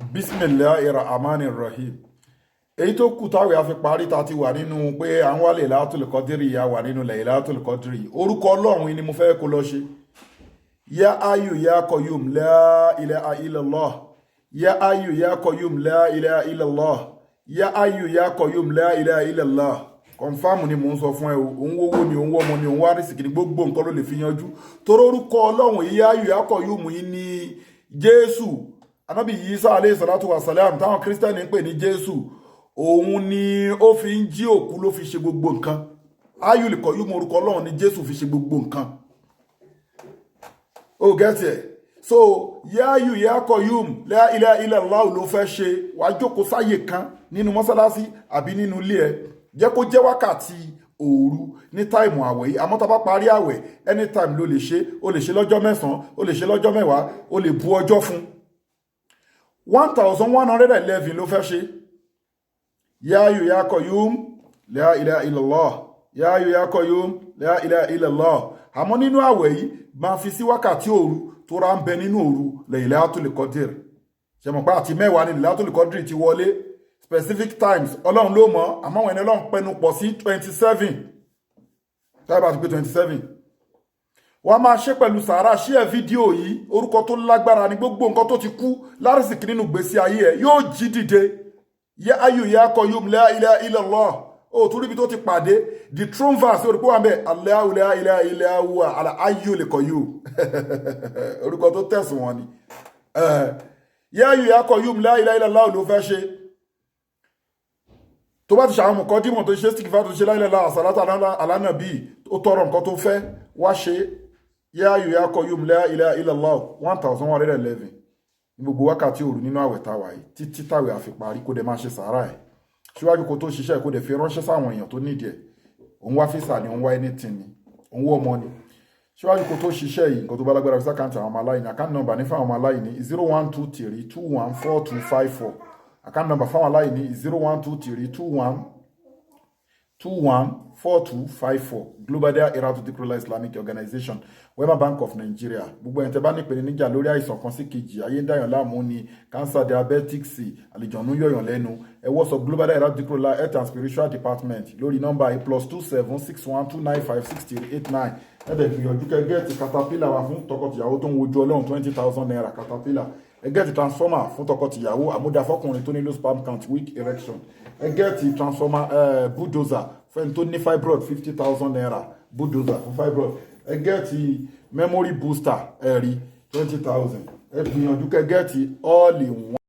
Bismillahi Rahmani Rahim. Èyí tó kù táwẹ̀ á fi parí, ta ti wà nínú pé à ń wá Laylatul Qadri, ya wà nínú Laylatul Qadri. Orúkọ Ọlọ́run ni mo fẹ́ kó lọ ṣe: Ya Hayyu Ya Qayyum, la ilaha illallah. Ya Hayyu Ya Qayyum, la ilaha illallah. Ya Hayyu Ya Qayyum, la ilaha illallah. Confirm ni mò ń sọ fún ẹ o. Òun wówó ni, òun wọ́mọ ni, òun wá rísìkì ni, gbogbo nǹkan ló lè fi yanjú, torí orúkọ Ọlọ́run yìí, Ya Hayyu Ya Qayyum yìí, ní Jésù, Anábì Isa alayhi salatu wa salam, táwọn Kírísítẹ́nì ń pè ní Jésù, òun ni ó fi ń jí òkú, ló fi ṣe gbogbo nǹkan. Hayyul Qayyum, orúkọ Ọlọ́run ni Jésù fi ṣe gbogbo nǹkan. Ó get ẹ̀? So Ya Hayyu Ya Qayyum, la ilaha illallah ló fẹ́ ṣe. Wàá jókòó sáyè kan nínú mọ́sálásí àbí nínú ilé ẹ, jẹ́ kó jẹ́ wákàtí òru ní time àwẹ̀ yìí. Àmọ́ tá a bá parí àwẹ̀, anytime ló lè ṣe. Ó lè ṣe lọ́jọ́ 9, ó lè ṣe lọ́jọ́ 10, ó lè bu ọjọ́ fún. 1111 ló fẹ́ ṣe. Ya Hayyu Ya Qayyum, la ilaha illallah. Ya Hayyu Ya Qayyum, la ilaha illallah. Àmọ́ nínú àwẹ̀ yìí, máa fi sí wákàtí òru tó rà ń bẹ nínú òru Laylatul Qadr. Ṣe mọ̀ pé àti 10 ní Laylatul Qadr ti wọlé? Specific times, Ọlọ́run ló mọ̀, àmọ́ àwọn ẹni Ọlọ́run pẹnu pọ̀ sí 27. Táyà bá ti pé 27, wọ́n máa ṣe pẹ̀lú sàárà. Ṣí ẹ̀ fídíò yìí. Orúkọ tó lágbára ní gbogbo nǹkan tó ti kú lárìsìkì nínú gbèsè ayé ẹ̀ yóò jí dìde. Ya Hayyu Ya Qayyum, la ilaha illallah. Ó tún ríbi tó ti pàdé the throne verse, orúkọ wà mẹ́: Allahu la ilaha illa huwa al-hayyul qayyum. Orúkọ tó tẹ̀sùn wọn ni. Ya Hayyu Ya Qayyum, la ilaha illallah ló fẹ́ ṣe. Tó bá ti ṣàwọn mọ̀kọ́ dímọ̀, tó ṣe stíkìfà, tó ṣe la ilaha, àsàlátà alánàbí, ó tọrọ nǹkan tó fẹ́, wá ṣe Ya Hayyu Ya Qayyum, la ilaha illallah 1111 ní gbogbo wákàtí òru nínú àwẹ̀ táwa yìí títí táwẹ̀ àfi parí. Kó dẹ̀ máa ṣe sàárà ẹ̀ síwájú kó tó ṣiṣẹ́, kó dẹ̀ fi ránṣẹ́ sáwọn èèyàn tó nídìí ẹ̀. Òun wá visa ni, òun wá anything ni, òun wọ́ ọmọ ni. Síwájú kó tó ṣiṣẹ́ yìí, nǹkan tó bá lágbára, fi sí account àwọn ọmọ aláìní. Account number ní fáwọn ọmọ aláìní: 0123214254. Account number fáwọn aláìní: 012321214254. Global Dahiratu Dhikrlahi Islamic Organization, Wema Bank of Nigeria. Gbogbo ẹni tẹ́ bá ní ìpèníjà lórí àìsàn kan sí kejì, ayé ń dàyàn láàmú ni, cancer, diabetics, àlìjọ̀nú yọ̀yàn lẹ́nu, ẹ WhatsApp Global Dahiratu Dhikrlahi Health and Spiritual Department lórí nọ́mbà +2761 295 6389. Ẹ dẹ̀ gbìyànjú kẹ́ get caterpillar wa fún tọkọtìyàwó tó ń wojú Ọlọ́run, ₦20,000 caterpillar. Ẹ get transformer fún tọkọtìyàwó, àmúdàfọ́kùnrin tó ní low sperm count, weak erection. Ẹ get transformer, bulldozer fẹ́ni tó ní fibroid, ₦50,000 bulldozer fún fibroid. Ẹ get memory booster, ẹ̀rí 20,000. Ẹ gbìyànjú kẹ́ get all in one.